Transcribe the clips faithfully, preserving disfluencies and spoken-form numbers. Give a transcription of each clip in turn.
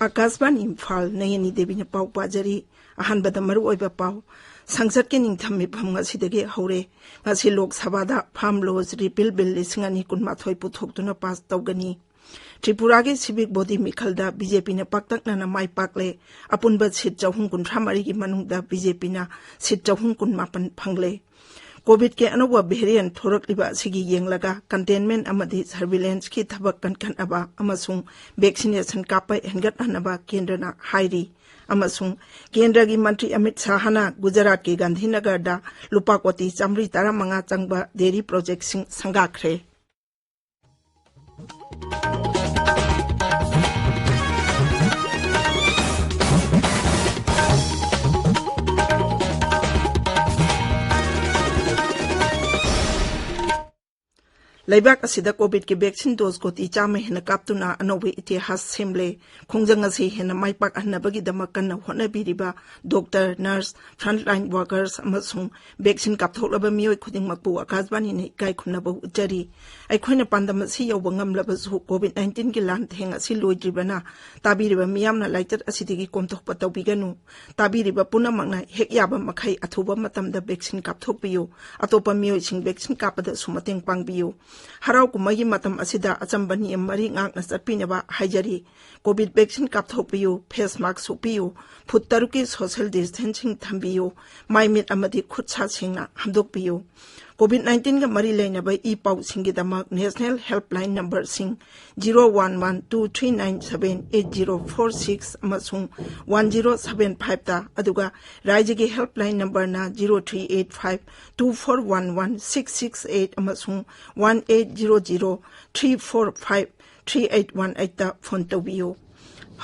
ꯑꯀꯥꯁꯕꯥꯅꯤ ꯏꯝꯐꯥꯜ, ꯅꯌꯅꯤ ꯗꯦꯕꯤꯅ ꯄꯥꯎ ꯄꯥꯖꯔꯤ꯫ ꯑꯍꯥꯟꯕꯗ ꯃꯔꯨꯑꯣꯏꯕ ꯄꯥꯎ꯫ ꯁꯪꯁꯠꯀꯤ ꯅꯤꯡꯊꯝ ꯃꯤꯐꯝ ꯉꯁꯤꯗꯒꯤ ꯍꯧꯔꯦ꯫ ꯉꯁꯤ ꯂꯣꯛ ꯁꯚꯥꯗ ꯐꯥꯔꯝ ꯂꯣꯁ ꯔꯤꯄꯤꯜ ꯕꯤꯜ ꯂꯤꯁꯤꯡ ꯑꯅꯤ ꯀꯨꯟꯃꯥꯊꯣꯏ ꯄꯨꯊꯣꯛꯇꯨꯅ ꯄꯥꯁ ꯇꯧꯒꯅꯤ꯫ ꯇ꯭ꯔꯤꯄꯨꯔꯥꯒꯤ ꯁꯤꯚꯤꯛ ꯕꯣꯗꯤ ꯃꯤꯈꯜꯗ ꯕꯤ ꯖꯦ ꯄꯤꯅ ꯄꯥꯛꯇꯛꯅꯅ ꯃꯥꯏ ꯄꯥꯛꯂꯦ꯫ ꯑꯄꯨꯟꯕ ꯁꯤꯠ ꯆꯍꯨꯝ ꯀꯨꯟꯊ꯭ꯔꯥ ꯃꯔꯤꯒꯤ ꯃꯅꯨꯡꯗ ꯕꯤ ꯖꯦ ꯄꯤꯅ ꯁꯤꯠ ꯆꯍꯨꯝ ꯀꯨꯟꯃꯥꯄꯟ ꯐꯪꯂꯦ꯫ ꯀꯣꯚꯤꯗꯀꯤ ꯑꯅꯧꯕ ꯚꯦꯔꯤꯌꯦꯟꯠ ꯊꯣꯔꯛꯂꯤꯕ ꯑꯁꯤꯒꯤ ꯌꯦꯡꯂꯒ, ꯀꯟꯇꯦꯟꯃꯦꯟꯠ ꯑꯃꯗꯤ ꯁꯔꯚꯤꯂꯦꯟꯁꯀꯤ ꯊꯕꯛ ꯀꯟꯈꯠꯅꯕ ꯑꯃꯁꯨꯡ ꯚꯦꯛꯁꯤꯅꯦꯁꯟ ꯀꯥꯞꯄ ꯍꯦꯟꯒꯠꯍꯟꯅꯕ ꯀꯦꯟꯗ꯭ꯔꯅ ꯍꯥꯏꯔꯤ꯫ ꯑꯃꯁꯨꯡ ꯀꯦꯟꯗ꯭ꯔꯒꯤ ꯃꯟꯇ꯭ꯔꯤ ꯑꯃꯤꯠ ꯁꯥꯍꯅ ꯒꯨꯖꯔꯥꯠꯀꯤ ꯒꯥꯟꯙꯤꯅꯒꯔꯗ ꯂꯨꯄꯥ ꯀꯣꯇꯤ ꯆꯥꯃꯔꯤ ꯇꯔꯥꯃꯉꯥ ꯆꯪꯕ ꯗꯦꯔꯤ ꯄ꯭ꯔꯣꯖꯦꯛꯁꯤꯡ ꯁꯪꯒꯥꯈ꯭ꯔꯦ꯫ ꯂꯩꯕꯥꯛ ꯑꯁꯤꯗ ꯀꯣꯚꯤꯗꯀꯤ ꯚꯦꯛꯁꯤꯟ ꯗꯣꯁ ꯀꯣꯇꯤ ꯆꯥꯝꯃ ꯍꯦꯟꯅ ꯀꯥꯞꯇꯨꯅ ꯑꯅꯧꯕ ꯏꯇꯤꯍꯥꯁ ꯁꯦꯝꯂꯦ꯫ ꯈꯣꯡꯖꯪ ꯑꯁꯤ ꯍꯦꯟꯅ ꯃꯥꯏ ꯄꯥꯛꯍꯟꯅꯕꯒꯤꯗꯃꯛ ꯀꯟꯅ ꯍꯣꯠꯅꯕꯤꯔꯤꯕ ꯗꯣꯛꯇꯔ, ꯅꯔꯁ, ꯐ꯭ꯔꯟꯠꯂꯥꯏꯟ ꯋꯥꯔꯀꯔꯁ ꯑꯃꯁꯨꯡ ꯚꯦꯛꯁꯤꯟ ꯀꯥꯞꯊꯣꯛꯂꯕ ꯃꯤꯑꯣꯏ ꯈꯨꯗꯤꯡꯃꯛꯄꯨ ꯑꯀꯥꯁꯕꯥꯅꯤꯅ ꯏꯀꯥꯏ ꯈꯨꯝꯅꯕ ꯎꯠꯆꯔꯤ꯫ ꯑꯩꯈꯣꯏꯅ ꯄꯥꯟꯗꯝ ꯑꯁꯤ ꯌꯧꯕ ꯉꯝꯂꯕꯁꯨ, ꯀꯣꯚꯤꯗ ꯅꯥꯏꯟꯇꯤꯟꯒꯤ ꯂꯥꯟꯊꯦꯡ ꯑꯁꯤ ꯂꯣꯏꯗ꯭ꯔꯤꯕꯅ, ꯇꯥꯕꯤꯔꯤꯕ ꯃꯤꯌꯥꯝꯅ ꯂꯥꯏꯆꯠ ꯑꯁꯤꯗꯒꯤ ꯀꯣꯝꯊꯣꯛꯄ ꯇꯧꯕꯤꯒꯅꯨ꯫ ꯇꯥꯕꯤꯔꯤꯕ ꯄꯨꯝꯅꯃꯛꯅ ꯍꯦꯛ ꯌꯥꯕ ꯃꯈꯩ ꯑꯊꯨꯕ ꯃꯇꯝꯗ ꯚꯦꯛꯁꯤꯟ ꯀꯥꯞꯊꯣꯛꯄꯤꯌꯨ꯫ ꯑꯇꯣꯞꯄ ꯃꯤꯑꯣꯏꯁꯤꯡ ꯚꯦꯛꯁꯤꯟ ꯀꯥꯞꯄꯗꯁꯨ ꯃꯇꯦꯡ ꯄꯥꯡꯕꯤꯌꯨ꯫ ꯍꯔꯥꯎ ꯀꯨꯝꯍꯩꯒꯤ ꯃꯇꯝ ꯑꯁꯤꯗ ꯑꯆꯝꯕ ꯅꯤꯌꯝ ꯃꯔꯤ ꯉꯥꯛꯅ ꯆꯠꯄꯤꯅꯕ ꯍꯥꯏꯖꯔꯤ꯫ ꯀꯣꯚꯤꯗ ꯚꯦꯛꯁꯤꯟ ꯀꯥꯞꯊꯣꯛꯄꯤꯌꯨ, ꯐꯦꯁ ꯃꯥꯛꯁ ꯎꯞꯄꯤꯌꯨ, ꯐꯨꯠ ꯇꯔꯨꯛꯀꯤ ꯁꯣꯁꯤꯌꯦꯜ ꯗꯤꯁꯇꯦꯟꯁꯤꯡ ꯊꯝꯕꯤꯌꯨ, ꯃꯥꯏ ꯃꯤꯠ ꯑꯃꯗꯤ ꯈꯨꯠ ꯁꯥ ꯁꯦꯡꯅ ꯍꯥꯝꯗꯣꯛꯄꯤꯌꯨ꯫ ꯀꯣꯚꯤꯗ ꯅꯥꯏꯟꯇꯤꯟꯒ ꯃꯔꯤ ꯂꯩꯅꯕ ꯏ ꯄꯥꯎꯁꯤꯡꯒꯤꯗꯃꯛ ꯅꯦꯁꯅꯦꯜ ꯍꯦꯜꯞꯂꯥꯏꯟ ꯅꯝꯕꯔꯁꯤꯡ zero one one two three nine seven eight zero four six ꯑꯃꯁꯨꯡ ꯋꯥꯟ ꯖꯤꯔꯣ ꯁꯚꯦꯟ ꯐꯥꯏꯚꯇ, ꯑꯗꯨꯒ ꯔꯥꯏꯖ꯭ꯌꯒꯤ ꯍꯦꯜꯞꯂꯥꯏꯟ ꯅꯝꯕꯔꯅ zero three eight five two four one one six six eight ꯑꯃꯁꯨꯡ one eight zero zero three four five three eight one ꯑꯩꯠꯇ phone ꯇꯧꯕꯤꯌꯨ꯫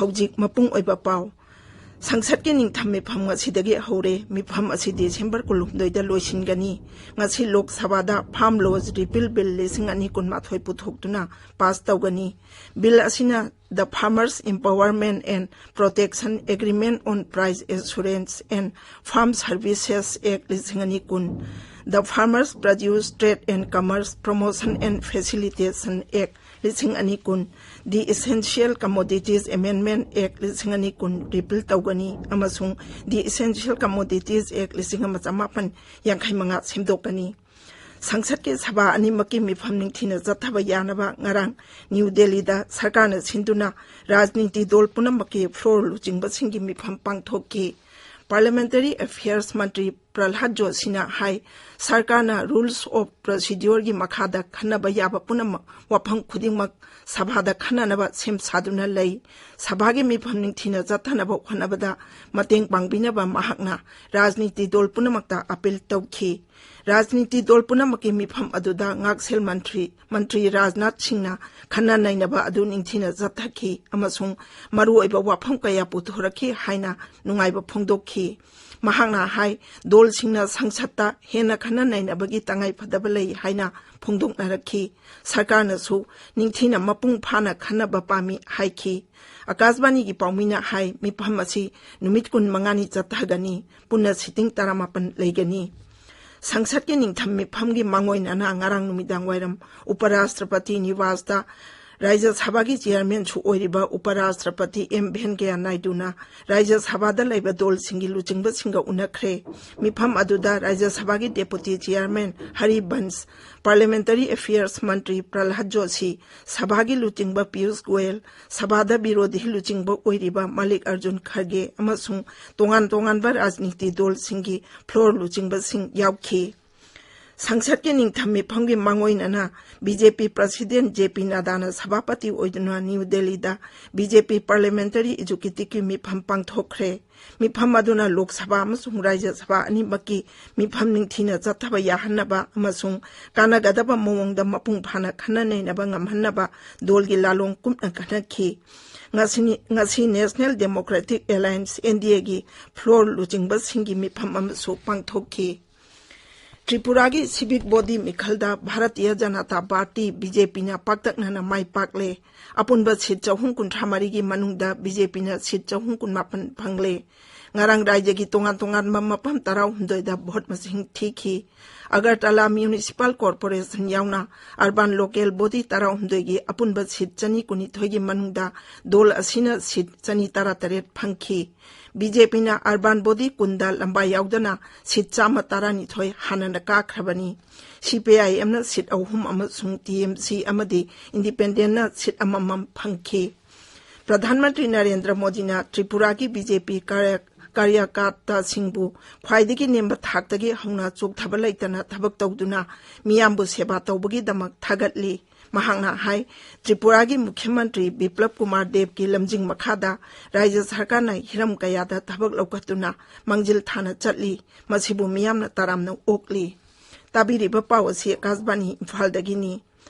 ꯍꯧꯖꯤꯛ ꯃꯄꯨꯡ ꯑꯣꯏꯕ ꯄꯥꯎ꯫ ꯁꯪꯁꯠꯀꯤ ꯅꯤꯡꯊꯝ ꯃꯤꯐꯝ ꯉꯁꯤꯗꯒꯤ ꯍꯧꯔꯦ꯫ ꯃꯤꯐꯝ ꯑꯁꯤ ꯗꯤꯁꯦꯝꯕꯔ ꯀꯨꯟꯍꯨꯝꯗꯣꯏꯗ ꯂꯣꯏꯁꯤꯟꯒꯅꯤ꯫ ꯉꯁꯤ ꯂꯣꯛ ꯁꯚꯥꯗ ꯐꯥꯔꯝ ꯂꯣꯁ ꯔꯤꯄꯤꯜ ꯕꯤꯜ ꯂꯤꯁꯤꯡ ꯑꯅꯤ ꯀꯨꯟꯃꯥꯊꯣꯏ ꯄꯨꯊꯣꯛꯇꯨꯅ ꯄꯥꯁ ꯇꯧꯒꯅꯤ꯫ ꯕꯤꯜ ꯑꯁꯤꯅ The Farmers Empowerment and Protection Agreement on Price Assurance and Farm Services Act ꯂꯤꯁꯤꯡ ꯑꯅꯤ ꯀꯨꯟ, The Farmers Produce Trade and Commerce Promotion and Facilitation Act ꯂꯤꯁꯤꯡ ꯑꯅꯤ ꯀꯨꯟ, The Essential Commodities Amendment Act ꯂꯤꯁꯤꯡ ꯑꯅꯤ ꯀꯨꯟ repeal ꯇꯧꯒꯅꯤ ꯑꯃꯁꯨꯡ The Essential Commodities Act ꯂꯤꯁꯤꯡ ꯑꯃ ꯆꯃꯥꯄꯟ ꯌꯥꯡꯈꯩ ꯃꯉꯥ ꯁꯦꯝꯗꯣꯛꯀꯅꯤ꯫ ꯁꯪꯁꯠꯀꯤ ꯁꯚꯥ ꯑꯅꯤꯃꯛꯀꯤ ꯃꯤꯐꯝ ꯅꯤꯡꯊꯤꯅ ꯆꯠꯊꯕ ꯌꯥꯅꯕ ꯉꯔꯥꯡ ꯅ꯭ꯌꯨ ꯗꯦꯜꯂꯤꯗ ꯁꯔꯀꯥꯔꯅ ꯁꯤꯟꯗꯨꯅ ꯔꯥꯖꯅꯤꯇꯤ ꯗꯣꯜ ꯄꯨꯝꯅꯃꯛꯀꯤ floor ꯂꯨꯆꯤꯡꯕꯁꯤꯡꯒꯤ ꯃꯤꯐꯝ ꯄꯥꯡꯊꯣꯛꯈꯤ꯫ Parliamentary Affairs ꯃꯟꯇ꯭ꯔꯤ ꯄ꯭ꯔꯜꯍꯥꯗ ꯖꯣꯁꯤꯅ ꯍꯥꯏ, ꯁꯔꯀꯥꯔꯅ Rules of Procedureꯒꯤ ꯃꯈꯥꯗ ꯈꯟꯅꯕ ꯌꯥꯕ ꯄꯨꯝꯅꯃꯛ, ꯋꯥꯐꯝ ꯈꯨꯗꯤꯡꯃꯛ ꯁꯚꯥꯗ ꯈꯟꯅꯅꯕ ꯁꯦꯝ ꯁꯥꯗꯨꯅ ꯂꯩ꯫ ꯁꯚꯥꯒꯤ ꯃꯤꯐꯝ ꯅꯤꯡꯊꯤꯅ ꯆꯠꯊꯅꯕ ꯍꯣꯠꯅꯕꯗ ꯃꯇꯦꯡ ꯄꯥꯡꯕꯤꯅꯕ ꯃꯍꯥꯛꯅ ꯔꯥꯖꯅꯤꯇꯤ ꯗꯣꯜ ꯄꯨꯝꯅꯃꯛꯇ appeal ꯇꯧꯈꯤ꯫ ꯔꯥꯖꯅꯤꯇꯤ ꯗꯣꯜ ꯄꯨꯝꯅꯃꯛꯀꯤ ꯃꯤꯐꯝ ꯑꯗꯨꯗ ꯉꯥꯛꯁꯦꯜ ꯃꯟꯇ꯭ꯔꯤ, ꯃꯟꯇ꯭ꯔꯤ ꯔꯥꯖꯅꯥꯊ ꯁꯤꯡꯅ ꯈꯟꯅ ꯅꯩꯅꯕ ꯑꯗꯨ ꯅꯤꯡꯊꯤꯅ ꯆꯠꯊꯈꯤ ꯑꯃꯁꯨꯡ ꯃꯔꯨꯑꯣꯏꯕ ꯋꯥꯐꯝ ꯀꯌꯥ ꯄꯨꯊꯣꯔꯛꯈꯤ ꯍꯥꯏꯅ ꯅꯨꯡꯉꯥꯏꯕ ꯐꯣꯡꯗꯣꯛꯈꯤ꯫ ꯃꯍꯥꯛꯅ ꯍꯥꯏ, ꯗꯣꯜꯁꯤꯡꯅ ꯁꯪꯁꯠꯇ ꯍꯦꯟꯅ ꯈꯟꯅ ꯅꯩꯅꯕꯒꯤ ꯇꯉꯥꯏ ꯐꯗꯕ ꯂꯩ ꯍꯥꯏꯅ ꯐꯣꯡꯗꯣꯛꯅꯔꯛꯈꯤ꯫ ꯁꯔꯀꯥꯔꯅꯁꯨ ꯅꯤꯡꯊꯤꯅ ꯃꯄꯨꯡ ꯐꯥꯅ ꯈꯟꯅꯕ ꯄꯥꯝꯃꯤ ꯍꯥꯏꯈꯤ꯫ ꯑꯀꯥꯁꯕꯥꯅꯤꯒꯤ ꯄꯥꯎꯃꯤꯅ ꯍꯥꯏ, ꯃꯤꯐꯝ ꯑꯁꯤ ꯅꯨꯃꯤꯠ ꯀꯨꯟꯃꯉꯥꯅꯤ ꯆꯠꯊꯒꯅꯤ, ꯄꯨꯟꯅ sitting ꯇꯔꯥꯃꯥꯄꯟ ꯂꯩꯒꯅꯤ꯫ ꯁꯪꯁꯠꯀꯤ ꯅꯤꯡꯊꯝ ꯃꯤꯐꯝꯒꯤ ꯃꯥꯡꯑꯣꯏꯅꯅ ꯉꯔꯥꯡ ꯅꯨꯃꯤꯗꯥꯡ ꯋꯥꯏꯔꯝ ꯎꯄꯔꯥꯁꯇ꯭ꯔꯄꯇꯤ ꯅꯤꯋꯥꯁꯇ ꯔꯥꯖ꯭ꯌ ꯁꯚꯥꯒꯤ ꯆꯤꯌꯥꯔꯃꯦꯟꯁꯨ ꯑꯣꯏꯔꯤꯕ ꯎꯄꯔꯥꯁꯇ꯭ꯔꯄꯇꯤ ꯑꯦꯝ ꯚꯦꯟꯀꯌꯥ ꯅꯥꯏꯗꯨꯅ ꯔꯥꯖ꯭ꯌ ꯁꯚꯥꯗ ꯂꯩꯕ ꯗꯣꯜꯁꯤꯡꯒꯤ ꯂꯨꯆꯤꯡꯕꯁꯤꯡꯒ ꯎꯅꯈ꯭ꯔꯦ꯫ ꯃꯤꯐꯝ ꯑꯗꯨꯗ ꯔꯥꯖ꯭ꯌ ꯁꯚꯥꯒꯤ ꯗꯦꯄꯨꯇꯤ ꯆꯤꯌꯥꯔꯃꯦꯟ ꯍꯔꯤꯕꯟꯁ, Parliamentary Affairs ꯃꯟꯇ꯭ꯔꯤ ꯄ꯭ꯔꯜꯍꯥꯗ ꯖꯣꯁꯤ, ꯁꯚꯥꯒꯤ ꯂꯨꯆꯤꯡꯕ ꯄꯤꯌꯨꯁ ꯒꯣꯌꯦꯜ, ꯁꯚꯥꯗ ꯕꯤꯔꯣꯙꯤ ꯂꯨꯆꯤꯡꯕ ꯑꯣꯏꯔꯤꯕ ꯃꯥꯂꯤꯛ ꯑꯔꯖꯨꯟ ꯈꯔꯒꯦ ꯑꯃꯁꯨꯡ ꯇꯣꯉꯥꯟ ꯇꯣꯉꯥꯟꯕ ꯔꯥꯖꯅꯤꯇꯤ ꯗꯣꯜꯁꯤꯡꯒꯤ floor ꯂꯨꯆꯤꯡꯕꯁꯤꯡ ꯌꯥꯎꯈꯤ꯫ ꯁꯪꯁꯠꯀꯤ ꯅꯤꯡꯊꯝ ꯃꯤꯐꯝꯒꯤ ꯃꯥꯡꯑꯣꯏꯅꯅ ꯕꯤ ꯖꯦ ꯄꯤ ꯄ꯭ꯔꯁꯤꯗꯦꯟ ꯖꯦ ꯄꯤ ꯅꯗꯥꯅ ꯁꯚꯥꯄꯇꯤ ꯑꯣꯏꯗꯨꯅ ꯅ꯭ꯌꯨ ꯗꯦꯜꯂꯤꯗ ꯕꯤ ꯖꯦ ꯄꯤ Parliamentary Executiveꯀꯤ ꯃꯤꯐꯝ ꯄꯥꯡꯊꯣꯛꯈ꯭ꯔꯦ꯫ ꯃꯤꯐꯝ ꯑꯗꯨꯅ ꯂꯣꯛ ꯁꯚꯥ ꯑꯃꯁꯨꯡ ꯔꯥꯖ꯭ꯌ ꯁꯚꯥ ꯑꯅꯤꯃꯛꯀꯤ ꯃꯤꯐꯝ ꯅꯤꯡꯊꯤꯅ ꯆꯠꯊꯕ ꯌꯥꯍꯟꯅꯕ ꯑꯃꯁꯨꯡ ꯀꯥꯟꯅꯒꯗꯕ ꯃꯑꯣꯡꯗ ꯃꯄꯨꯡ ꯐꯥꯅ ꯈꯟꯅ ꯅꯩꯅꯕ ꯉꯝꯍꯟꯅꯕ ꯗꯣꯜꯒꯤ ꯂꯥꯂꯣꯡ ꯀꯨꯞꯅ ꯈꯟꯅꯈꯤ꯫ ꯉꯁꯤꯅꯤ-, ꯉꯁꯤ National Democratic Alliance, N D Aꯒꯤ floor ꯂꯨꯆꯤꯡꯕꯁꯤꯡꯒꯤ ꯃꯤꯐꯝ ꯑꯃꯁꯨ ꯄꯥꯡꯊꯣꯛꯈꯤ꯫ ꯇ꯭ꯔꯤꯄꯨꯔꯥꯒꯤ civic body ꯃꯤꯈꯜꯗ Bharatiya Janata party, BJPꯅ ꯄꯥꯛꯇꯛꯅꯅ ꯃꯥꯏ ꯄꯥꯛꯂꯦ꯫ ꯑꯄꯨꯟꯕ ꯁꯤꯠ ꯆꯍꯨꯝ ꯀꯨꯟꯊ꯭ꯔꯥ ꯃꯔꯤꯒꯤ ꯃꯅꯨꯡꯗ BJPꯅ ꯁꯤꯠ ꯆꯍꯨꯝ ꯀꯨꯟꯃꯥꯄꯟ ꯐꯪꯂꯦ꯫ ꯉꯔꯥꯡ ꯔꯥꯏꯖ꯭ꯌꯒꯤ ꯇꯣꯉꯥꯟ ꯇꯣꯉꯥꯟꯕ ꯃꯐꯝ ꯇꯔꯥꯍꯨꯝꯗꯣꯏꯗ ꯚꯣꯠ ꯃꯁꯤꯡ ꯊꯤꯈꯤ꯫ ꯑꯒꯔꯇꯂꯥ Municipal Corporation ꯌꯥꯎꯅ urban local body ꯇꯔꯥꯍꯨꯝꯗꯣꯏꯒꯤ ꯑꯄꯨꯟꯕ ꯁꯤꯠ ꯆꯅꯤ ꯀꯨꯟꯅꯤꯊꯣꯏꯒꯤ ꯃꯅꯨꯡꯗ ꯗꯣꯜ ꯑꯁꯤꯅ ꯁꯤꯠ ꯆꯅꯤ ꯇꯔꯥꯇꯔꯦꯠ ꯐꯪꯈꯤ꯫ BJPꯅ urban body ꯀꯨꯟꯗ ꯂꯝꯕꯥ ꯌꯥꯎꯗꯅ ꯁꯤꯠ ꯆꯥꯝꯃ ꯇꯔꯥꯅꯤꯊꯣꯏ ꯍꯥꯟꯅꯅ ꯀꯥꯈ꯭ꯔꯕꯅꯤ꯫ CPIMꯅ ꯁꯤꯠ ꯑꯍꯨꯝ ꯑꯃꯁꯨꯡ TMC ꯑꯃꯗꯤ Independentꯅ ꯁꯤꯠ ꯑꯃꯃꯝ ꯐꯪꯈꯤ꯫ ꯄ꯭ꯔꯙꯥꯟ ꯃꯟꯇ꯭ꯔꯤ ꯅꯔꯦꯟꯗ꯭ꯔ ꯃꯣꯗꯤꯅ ꯇ꯭ꯔꯤꯄꯨꯔꯥꯒꯤ BJP ꯀꯥꯔꯌ-, ꯀꯥꯔꯌꯀꯥꯔꯇꯥꯁꯤꯡꯕꯨ ꯈ꯭ꯋꯥꯏꯗꯒꯤ ꯅꯦꯝꯕ ꯊꯥꯛꯇꯒꯤ ꯍꯧꯅ ꯆꯣꯛꯊꯕ ꯂꯩꯇꯅ ꯊꯕꯛ ꯇꯧꯗꯨꯅ ꯃꯤꯌꯥꯝꯕꯨ ꯁꯦꯕꯥ ꯇꯧꯕꯒꯤꯗꯃꯛ ꯊꯥꯒꯠꯂꯤ꯫ ꯃꯍꯥꯛꯅ ꯍꯥꯏ, ꯇ꯭ꯔꯤꯄꯨꯔꯥꯒꯤ ꯃꯨꯈ꯭ꯌ ꯃꯟꯇ꯭ꯔꯤ ꯕꯤꯄ꯭ꯂꯕ ꯀꯨꯃꯥꯔ ꯗꯦꯕꯀꯤ ꯂꯝꯖꯤꯡ ꯃꯈꯥꯗ ꯔꯥꯏꯖ꯭ꯌ ꯁꯔꯀꯥꯔꯅ ꯍꯤꯔꯝ ꯀꯌꯥꯗ ꯊꯕꯛ ꯂꯧꯈꯠꯇꯨꯅ ꯃꯥꯡꯖꯤꯜ ꯊꯥꯅ ꯆꯠꯂꯤ꯫ ꯃꯁꯤꯕꯨ ꯃꯤꯌꯥꯝꯅ ꯇꯔꯥꯝꯅ ꯑꯣꯛꯂꯤ꯫ ꯇꯥꯕꯤꯔꯤꯕ ꯄꯥꯎ ꯑꯁꯤ ꯑꯀꯥꯁꯕꯥꯅꯤ ꯏꯝꯐꯥꯜꯗꯒꯤꯅꯤ꯫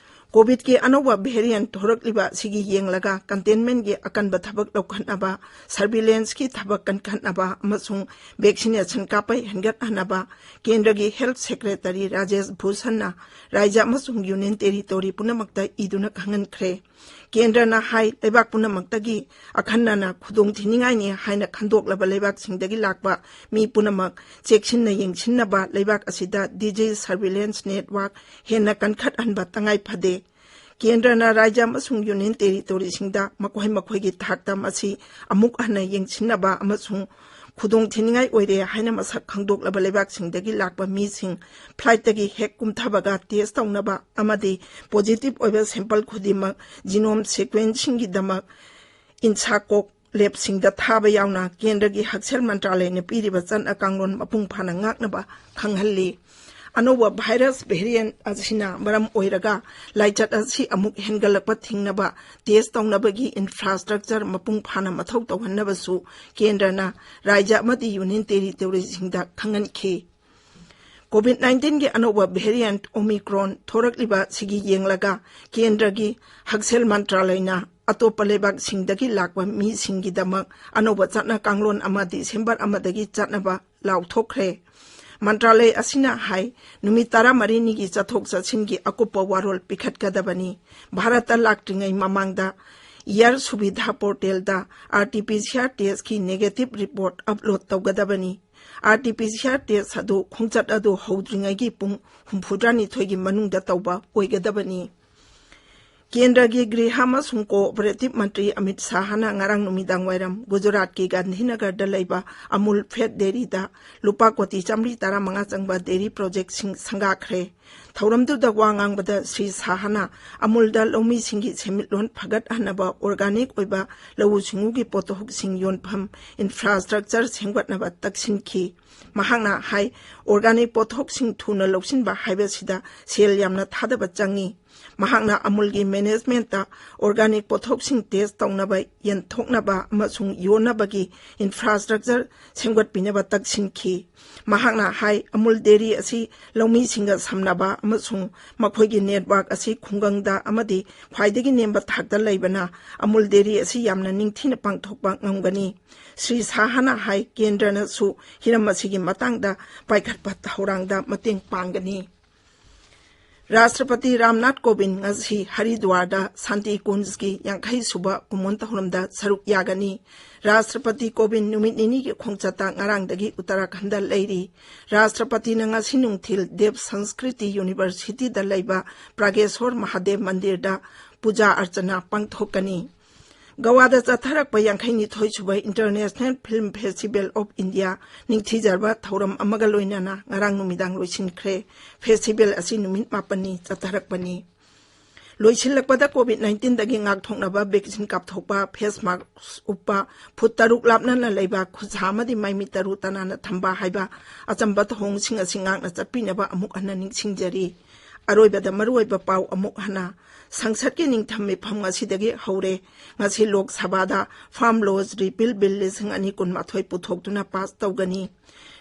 ꯀꯣꯚꯤꯗꯀꯤ ꯑꯅꯧꯕ variant ꯊꯣꯔꯛꯂꯤꯕ ꯑꯁꯤꯒꯤ ꯌꯦꯡꯂꯒ containmentꯀꯤ ꯑꯀꯟꯕ ꯊꯕꯛ ꯂꯧꯈꯠꯅꯕ, surveillanceꯀꯤ ꯊꯕꯛ ꯀꯟꯈꯠꯅꯕ ꯑꯃꯁꯨꯡ vaccination ꯀꯥꯞꯄ ꯍꯦꯟꯒꯠꯍꯟꯅꯕ ꯀꯦꯟꯗ꯭ꯔꯒꯤ Health Secretary ꯔꯥꯖꯦꯁ ꯚꯨꯁꯟꯅ ꯔꯥꯏꯖ꯭ꯌ ꯑꯃꯁꯨꯡ Union Territory ꯄꯨꯝꯅꯃꯛꯇ ꯏꯗꯨꯅ ꯈꯪꯍꯟꯈ꯭ꯔꯦ꯫ ꯀꯦꯟꯗ꯭ꯔꯅ ꯍꯥꯏ, ꯂꯩꯕꯥꯛ ꯄꯨꯝꯅꯃꯛꯇꯒꯤ ꯑꯈꯟꯅꯅ ꯈꯨꯗꯣꯡꯊꯤꯅꯤꯡꯉꯥꯏꯅꯤ ꯍꯥꯏꯅ ꯈꯟꯗꯣꯛꯂꯕ ꯂꯩꯕꯥꯛꯁꯤꯡꯗꯒꯤ ꯂꯥꯛꯄ ꯃꯤ ꯄꯨꯝꯅꯃꯛ ꯆꯦꯛꯁꯤꯟꯅ ꯌꯦꯡꯁꯤꯟꯅꯕ ꯂꯩꯕꯥꯛ ꯑꯁꯤꯗ disease surveillance network ꯍꯦꯟꯅ ꯀꯟꯈꯠꯍꯟꯕ ꯇꯉꯥꯏ ꯐꯗꯦ꯫ ꯀꯦꯟꯗ꯭ꯔꯅ ꯔꯥꯏꯖ꯭ꯌ ꯑꯃꯁꯨꯡ Union Territoryꯁꯤꯡꯗ ꯃꯈꯣꯏ ꯃꯈꯣꯏꯒꯤ ꯊꯥꯛꯇ ꯃꯁꯤ ꯑꯃꯨꯛ ꯍꯟꯅ ꯌꯦꯡꯁꯤꯟꯅꯕ ꯑꯃꯁꯨꯡ ꯈꯨꯗꯣꯡꯊꯤꯅꯤꯡꯉꯥꯏ ꯑꯣꯏꯔꯦ ꯍꯥꯏꯅ ꯃꯁꯛ ꯈꯪꯗꯣꯛꯂꯕ ꯂꯩꯕꯥꯛꯁꯤꯡꯗꯒꯤ ꯂꯥꯛꯄ ꯃꯤꯁꯤꯡ flightꯇꯒꯤ ꯍꯦꯛ ꯀꯨꯝꯊꯕꯒ test ꯇꯧꯅꯕ ꯑꯃꯗꯤ positive ꯑꯣꯏꯕ sample ꯈꯨꯗꯤꯡꯃꯛ genome sequencingꯒꯤꯗꯃꯛ INSACOG labꯁꯤꯡꯗ ꯊꯥꯕ ꯌꯥꯎꯅ ꯀꯦꯟꯗ꯭ꯔꯒꯤ ꯍꯛꯁꯦꯜ ꯃꯟꯇ꯭ꯔꯥꯂꯌꯅ ꯄꯤꯔꯤꯕ ꯆꯠꯅ ꯀꯥꯡꯂꯣꯟ ꯃꯄꯨꯡ ꯐꯥꯅ ꯉꯥꯛꯅꯕ ꯈꯪꯍꯜꯂꯤ꯫ ꯑꯅꯧꯕ virus variant ꯑꯁꯤꯅ ꯃꯔꯝ ꯑꯣꯏꯔꯒ ꯂꯥꯏꯆꯠ ꯑꯁꯤ ꯑꯃꯨꯛ ꯍꯦꯟꯒꯠꯂꯛꯄ ꯊꯤꯡꯅꯕ test ꯇꯧꯅꯕꯒꯤ infrastructure ꯃꯄꯨꯡ ꯐꯥꯅ ꯃꯊꯧ ꯇꯧꯍꯟꯅꯕꯁꯨ ꯀꯦꯟꯗ꯭ꯔꯅ ꯔꯥꯏꯖ꯭ꯌ ꯑꯃꯗꯤ Union Territoryꯁꯤꯡꯗ ꯈꯪꯍꯟꯈꯤ꯫ COVID nineteen ꯑꯅꯧꯕ variant Omicron ꯊꯣꯔꯛꯂꯤꯕ ꯑꯁꯤꯒꯤ ꯌꯦꯡꯂꯒ ꯀꯦꯟꯗ꯭ꯔꯒꯤ ꯍꯛꯁꯦꯜ ꯃꯟꯇ꯭ꯔꯥꯂꯌꯅ ꯑꯇꯣꯞꯄ ꯂꯩꯕꯥꯛꯁꯤꯡꯗꯒꯤ ꯂꯥꯛꯄ ꯃꯤꯁꯤꯡꯒꯤꯗꯃꯛ ꯑꯅꯧꯕ ꯆꯠꯅ ꯀꯥꯡꯂꯣꯟ ꯑꯃ December ꯑꯃꯗꯒꯤ ꯆꯠꯅꯕ ꯂꯥꯎꯊꯣꯛꯈ꯭ꯔꯦ꯫ ꯃꯟꯇ꯭ꯔꯥꯂꯌ ꯑꯁꯤꯅ ꯍꯥꯏ, ꯅꯨꯃꯤꯠ ꯇꯔꯥꯃꯔꯤꯅꯤꯒꯤ ꯆꯠꯊꯣꯛ ꯆꯠꯁꯤꯟꯒꯤ ꯑꯀꯨꯞꯄ ꯋꯥꯔꯣꯜ ꯄꯤꯈꯠꯀꯗꯕꯅꯤ꯫ ꯚꯥꯔꯠꯇ ꯂꯥꯛꯇ꯭ꯔꯤꯉꯩ ꯃꯃꯥꯡꯗ ꯏꯌꯔ ꯁꯨꯕꯤꯙꯥ ꯄꯣꯔꯇꯦꯜꯗ R T P C R ꯇꯦꯁꯀꯤ ꯅꯦꯒꯦꯇꯤꯚ ꯔꯤꯄꯣꯔꯠ ꯑꯞꯂꯣꯗ ꯇꯧꯒꯗꯕꯅꯤ꯫ R T P C R test ꯑꯗꯨ ꯈꯣꯡꯆꯠ ꯑꯗꯨ ꯍꯧꯗ꯭ꯔꯤꯉꯩꯒꯤ ꯄꯨꯡ ꯍꯨꯝꯐꯨꯇꯔꯥꯅꯤꯊꯣꯏꯒꯤ ꯃꯅꯨꯡꯗ ꯇꯧꯕ ꯑꯣꯏꯒꯗꯕꯅꯤ꯫ ꯀꯦꯟꯗ꯭ꯔꯒꯤ ꯒ꯭ꯔꯤꯍ ꯑꯃꯁꯨꯡ ꯀꯣꯑꯣꯄꯔꯦꯇꯤꯚ ꯃꯟꯇ꯭ꯔꯤ ꯑꯃꯤꯠ ꯁꯥꯍꯅ ꯉꯔꯥꯡ ꯅꯨꯃꯤꯗꯥꯡ ꯋꯥꯏꯔꯝ ꯒꯨꯖꯔꯥꯠꯀꯤ ꯒꯥꯟꯙꯤꯅꯒꯔꯗ ꯂꯩꯕ ꯑꯃꯨꯜ ꯐꯦꯠ ꯗꯦꯔꯤꯗ ꯂꯨꯄꯥ ꯀꯣꯇꯤ ꯆꯥꯃꯔꯤ ꯇꯔꯥꯃꯉꯥ ꯆꯪꯕ ꯗꯦꯔꯤ ꯄ꯭ꯔꯣꯖꯦꯛꯁꯤꯡ ꯁꯪꯒꯥꯈ꯭ꯔꯦ꯫ ꯊꯧꯔꯝꯗꯨꯗ ꯋꯥ ꯉꯥꯡꯕꯗ ꯁ꯭ꯔꯤ ꯁꯥꯍꯅ ꯑꯃꯨꯜꯗ ꯂꯧꯃꯤꯁꯤꯡꯒꯤ ꯁꯦꯟꯃꯤꯠꯂꯣꯟ ꯐꯒꯠꯍꯟꯅꯕ ꯑꯣꯔꯒꯥꯅꯤꯛ ꯑꯣꯏꯕ ꯂꯧꯎ ꯁꯤꯡꯎꯒꯤ ꯄꯣꯠꯊꯣꯛꯁꯤꯡ ꯌꯣꯟꯐꯝ ꯏꯟꯐ꯭ꯔꯥꯁꯇ꯭ꯔꯛꯆꯔ ꯁꯦꯝꯒꯠꯅꯕ ꯇꯛꯁꯤꯟꯈꯤ꯫ ꯃꯍꯥꯛꯅ ꯍꯥꯏ, ꯑꯣꯔꯒꯥꯅꯤꯛ ꯄꯣꯠꯊꯣꯛꯁꯤꯡ ꯊꯨꯅ ꯂꯧꯁꯤꯟꯕ ꯍꯥꯏꯕꯁꯤꯗ ꯁꯦꯜ ꯌꯥꯝꯅ ꯊꯥꯗꯕ ꯆꯪꯏ꯫ ꯃꯍꯥꯛꯅ ꯑꯃꯨꯜꯒꯤ ꯃꯦꯅꯦꯖꯃꯦꯟꯠꯇ ꯑꯣꯔꯒꯥꯅꯤꯛ ꯄꯣꯠꯊꯣꯛꯁꯤꯡ ꯇꯦꯁ ꯇꯧꯅꯕ, ꯌꯦꯟꯊꯣꯛꯅꯕ ꯑꯃꯁꯨꯡ ꯌꯣꯟꯅꯕꯒꯤ ꯏꯟꯐ꯭ꯔꯥꯁꯇ꯭ꯔꯛꯆꯔ ꯁꯦꯝꯒꯠꯄꯤꯅꯕ ꯇꯛꯁꯤꯟꯈꯤ꯫ ꯃꯍꯥꯛꯅ ꯍꯥꯏ, ꯑꯃꯨꯜ ꯗꯦꯔꯤ ꯑꯁꯤ ꯂꯧꯃꯤꯁꯤꯡꯒ ꯁꯝꯅꯕ ꯑꯃꯁꯨꯡ ꯃꯈꯣꯏꯒꯤ ꯅꯦꯠꯋꯥꯔꯛ ꯑꯁꯤ ꯈꯨꯡꯒꯪꯗ ꯑꯃꯗꯤ ꯈ꯭ꯋꯥꯏꯗꯒꯤ ꯅꯦꯝꯕ ꯊꯥꯛꯇ ꯂꯩꯕꯅ ꯑꯃꯨꯜ ꯗꯦꯔꯤ ꯑꯁꯤ ꯌꯥꯝꯅ ꯅꯤꯡꯊꯤꯅ ꯄꯥꯡꯊꯣꯛꯄ ꯉꯝꯒꯅꯤ꯫ ꯁ꯭ꯔꯤ ꯁꯥꯍꯅ ꯍꯥꯏ, ꯀꯦꯟꯗ꯭ꯔꯅꯁꯨ ꯍꯤꯔꯝ ꯑꯁꯤꯒꯤ ꯃꯇꯥꯡꯗ ꯄꯥꯏꯈꯠꯄ ꯊꯧꯔꯥꯡꯗ ꯃꯇꯦꯡ ꯄꯥꯡꯒꯅꯤ꯫ ꯔꯥꯁꯇ꯭ꯔꯄꯇꯤ ꯔꯥꯝꯅꯥꯊ ꯀꯣꯕꯤꯟꯗ ꯉꯁꯤ ꯍꯔꯤꯗ꯭ꯋꯥꯔꯗ ꯁꯥꯟꯇꯤ ꯀꯨꯟꯖꯒꯤ ꯌꯥꯡꯈꯩ ꯁꯨꯕ ꯀꯨꯝꯑꯣꯟ ꯊꯧꯔꯝꯗ ꯁꯔꯨꯛ ꯌꯥꯒꯅꯤ꯫ ꯔꯥꯁꯇ꯭ꯔꯄꯇꯤ ꯀꯣꯕꯤꯟꯗ ꯅꯨꯃꯤꯠ ꯅꯤꯅꯤꯒꯤ ꯈꯣꯡꯆꯠꯇ ꯉꯔꯥꯡꯗꯒꯤ ꯎꯠꯇꯔꯥꯈꯟꯗ ꯂꯩꯔꯤ꯫ ꯔꯥꯁꯇ꯭ꯔꯄꯇꯤꯅ ꯉꯁꯤ ꯅꯨꯡꯊꯤꯜ ꯗꯦꯕ ꯁꯪꯁꯀ꯭ꯔꯤꯇꯤ ꯌꯨꯅꯤꯚꯔꯁꯤꯇꯤꯗ ꯂꯩꯕ ꯄ꯭ꯔꯥꯒꯦꯁꯣꯔ ꯃꯍꯥꯗꯦꯕ ꯃꯟꯗꯤꯔꯗ ꯄꯨꯖꯥ ꯑꯔꯆꯅꯥ ꯄꯥꯡꯊꯣꯛꯀꯅꯤ꯫ ꯒꯋꯥꯗ ꯆꯠꯊꯔꯛꯄ ꯌꯥꯡꯈꯩꯅꯤꯊꯣꯏ ꯁꯨꯕ international film festival of India ꯅꯤꯡꯊꯤꯖꯔꯕ ꯊꯧꯔꯝ ꯑꯃꯒ ꯂꯣꯏꯅꯅ ꯉꯔꯥꯡ ꯅꯨꯃꯤꯗꯥꯡ ꯂꯣꯏꯁꯤꯟꯈ꯭ꯔꯦ꯫ ꯐꯦꯁꯇꯤꯚꯦꯜ ꯑꯁꯤ ꯅꯨꯃꯤꯠ ꯃꯥꯄꯟꯅꯤ ꯆꯠꯊꯔꯛꯄꯅꯤ꯫ ꯂꯣꯏꯁꯤꯜꯂꯛꯄꯗ ꯀꯣꯚꯤꯗ ꯅꯥꯏꯟꯇꯤꯟꯗꯒꯤ ꯉꯥꯛꯊꯣꯛꯅꯕ ꯚꯦꯛꯁꯤꯟ ꯀꯥꯞꯊꯣꯛꯄ, ꯐꯦꯁ ꯃꯥꯁꯛ ꯎꯞꯄ, ꯐꯨꯠ ꯇꯔꯨꯛ ꯂꯥꯞꯅꯅ ꯂꯩꯕ, ꯈꯨꯠꯁꯥ ꯑꯃꯗꯤ ꯃꯥꯏꯃꯤꯠ ꯇꯔꯨ ꯇꯅꯥꯟꯅ ꯊꯝꯕ ꯍꯥꯏꯕ ꯑꯆꯝꯕ ꯊꯧꯑꯣꯡꯁꯤꯡ ꯑꯁꯤ ꯉꯥꯛꯅ ꯆꯠꯄꯤꯅꯕ ꯑꯃꯨꯛ ꯍꯟꯅ ꯅꯤꯡꯁꯤꯡꯖꯔꯤ꯫ ꯑꯔꯣꯏꯕꯗ ꯃꯔꯨꯑꯣꯏꯕ ꯄꯥꯎ ꯑꯃꯨꯛ ꯍꯟꯅ꯫ ꯁꯪꯁꯠꯀꯤ ꯅꯤꯡꯊꯝ ꯃꯤꯐꯝ ꯉꯁꯤꯗꯒꯤ ꯍꯧꯔꯦ꯫ ꯉꯁꯤ ꯂꯣꯛ ꯁꯚꯥꯗ ꯐꯥꯔꯝ ꯂꯣꯁ ꯔꯤꯄꯤꯜ ꯕꯤꯜ ꯂꯤꯁꯤꯡ ꯑꯅꯤ ꯀꯨꯟꯃꯥꯊꯣꯏ ꯄꯨꯊꯣꯛꯇꯨꯅ ꯄꯥꯁ ꯇꯧꯒꯅꯤ꯫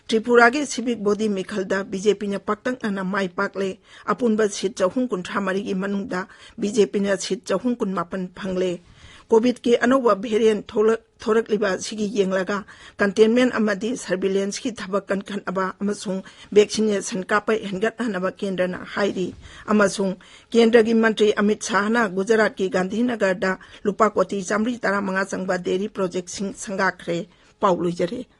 ꯇ꯭ꯔꯤꯄꯨꯔꯥꯒꯤ ꯁꯤꯚꯤꯛ ꯕꯣꯗꯤ ꯃꯤꯈꯜꯗ ꯕꯤ ꯖꯦ ꯄꯤꯅ ꯄꯥꯛꯇꯛꯅꯅ ꯃꯥꯏ ꯄꯥꯛꯂꯦ꯫ ꯑꯄꯨꯟꯕ ꯁꯤꯠ ꯆꯍꯨꯝ ꯀꯨꯟꯊ꯭ꯔꯥ ꯃꯔꯤꯒꯤ ꯃꯅꯨꯡꯗ ꯕꯤ ꯖꯦ ꯄꯤꯅ ꯁꯤꯠ ꯆꯍꯨꯝ ꯀꯨꯟꯃꯥꯄꯟ ꯐꯪꯂꯦ꯫ ꯀꯣꯚꯤꯗꯀꯤ ꯑꯅꯧꯕ ꯚꯦꯔꯤꯌꯦꯟ ꯊꯣꯛꯂꯛ-, ꯊꯣꯔꯛꯂꯤꯕ ꯑꯁꯤꯒꯤ ꯌꯦꯡꯂꯒ containment ꯑꯃꯗꯤ surveillance ꯀꯤ ꯊꯕꯛ ꯀꯟꯈꯠꯅꯕ ꯑꯃꯁꯨꯡ vaccination ꯀꯥꯞꯄ ꯍꯦꯟꯒꯠꯍꯟꯅꯕ ꯀꯦꯟꯗ꯭ꯔꯅ ꯍꯥꯏꯔꯤ꯫ ꯑꯃꯁꯨꯡ ꯀꯦꯟꯗ꯭ꯔꯒꯤ ꯃꯟꯇ꯭ꯔꯤ ꯑꯃꯤꯠ ꯁꯥꯍꯅ ꯒꯨꯖꯔꯥꯠꯀꯤ ꯒꯥꯟꯙꯤꯅꯒꯔꯗ ꯂꯨꯄꯥ ꯀꯣꯇꯤ ꯆꯥꯃꯔꯤ ꯇꯔꯥꯃꯉꯥ ꯆꯪꯕ dairy project ꯁꯤꯡ ꯁꯪꯒꯥꯈ꯭ꯔꯦ꯫ ꯄꯥꯎ ꯂꯣꯏꯖꯔꯦ꯫